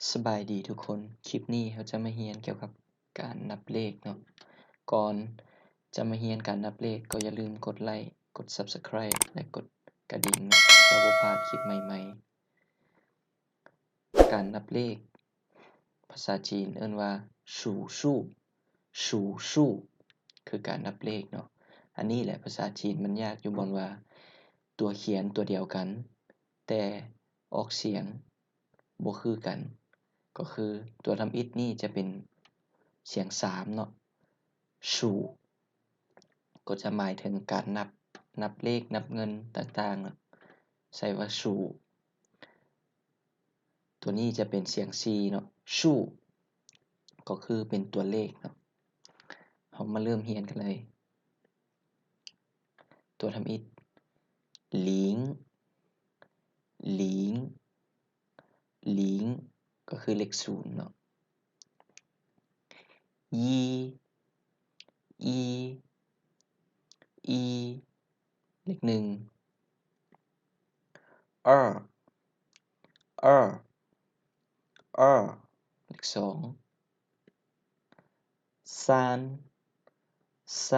ສະບາຍດີທຸກຄົນ, ຄລິບນີ້ເຮົາຈະມາຮຽນກ່ຽວກັບການນັບເລກເນາະ. ກ່ອນຈະມາຮຽນການນັບເລກ ກໍຢ່າລືມກົດໄລ້ ກົດ Subscribe ແລະ ກົດກະດິ່ງເນາະ ເພື່ອບໍ່ພາດຄລິບໃໝ່ໆ. ການນັບເລກ ພາສາຈີນເອີ້ນວ່າ ສູຊູ້ ສູຊູ້ ຄືການນັບເລກເນາະ. ອັນນີ້ແຫຼະ ພາສາຈີນມັນຍາກຢູ່ບ່ອນວ່າ ຕົວຂຽນຕົວດຽວກັນ ແຕ່ອອກສຽງບໍ່ຄືກັນ, ກໍຄືຕົວທຳອິດນີ້ຈະເປັນສຽງສາມເນາະ, ສູ ກໍຈະໝາຍເຖິງການນັບ, ນັບເລກ, ນັບເງິນຕ່າງໆເນາະ, ໃສ່ວ່າສູ. ຕົວນີ້ຈະເປັນສຽງສີ່ເນາະ, ຊູ້ ກໍຄືເປັນຕົວເລກເນາະ. ເຮົາມາເລີ່ມຮຽນກັນເລີຍ. ຕົວທຳອິດ 零 零 零 ກໍຄືເລກສູນເນາະ. 一 一 一 ເລກໜຶ່ງ. 二 二 二 ເລກສອງ. 三 三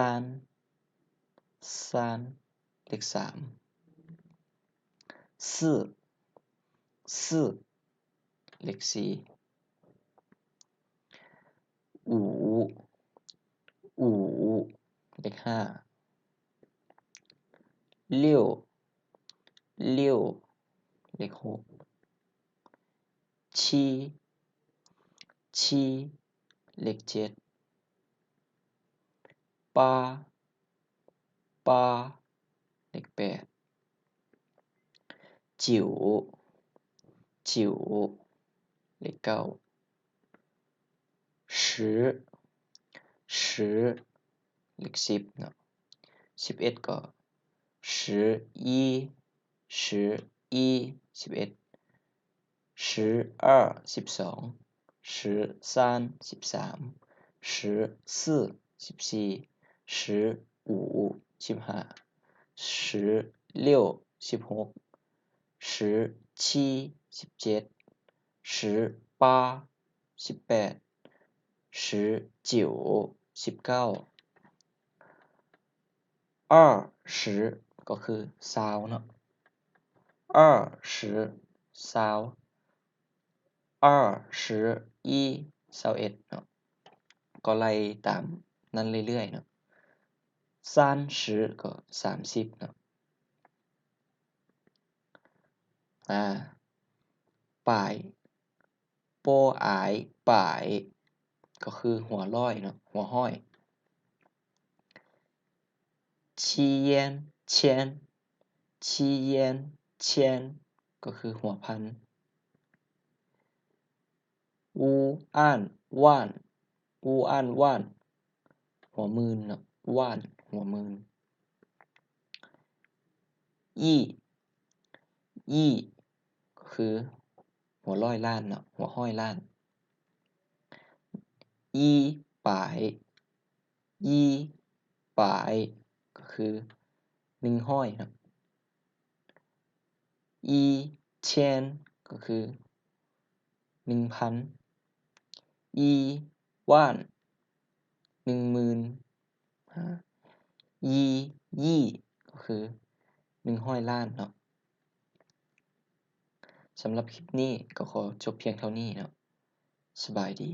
三 ເລກສາມ. 四 四 ເລກສີ່. 五 五 ເລກຫ້າ. 六 六 ເລກຫົກ. 七 七 ເລກເຈັດ. 八 八 ເລກແປດ. 九 九 ເລກເກົ້າ. 十 十 ເລກສິບເນາະ. ສິບເອັດ ກໍ 十一 十一 ສິບເອັດ. 十二 ສິບສອງ. 十三 ສິບສາມ. 十四 ສິບສີ່. 十五 ສິບຫ້າ. 十六 ສິບຫົກ. 十七 ສິບເຈັດ. 十八 ສິບແປດ. 十九 ສິບເກົ້າ. 二十 ກໍຄືຊາວເນາະ. 二十 ຊາວ. 二十一 ຊາວເອັດເນາະ, ກໍໄລ່ຕາມນັ້ນເລື້ອຍໆເນາະ. 三十 ກໍສາມສິບເນາະ. ອາ 百 百 百 ກໍຄືຫົວຮ້ອຍເນາະ, ຫົວຮ້ອຍ. 七元 千 七元 千 ກໍຄືຫົວພັນ. 五万 万 五万 万 ຫົວໝື່ນເນາະ, 万 ຫົວໝື່ນ. 亿 亿 ກໍຄືຫົວຮ້ອຍລ້ານເນາະ, ຫົວຮ້ອຍລ້ານ. 一百 一百 ກໍຄືໜຶ່ງຮ້ອຍເນາະ. 一千 ກໍຄືໜຶ່ງພັນ. 一万 ໜຶ່ງໝື່ນ. 一亿 ກໍຄືໜຶ່ງຮ້ອຍລ້ານເນາະ. ສຳລັບຄລິບນີ້ກໍຂໍຈົບພຽງເທົ່ານີ້ເນາະ. ສະບາຍດີ.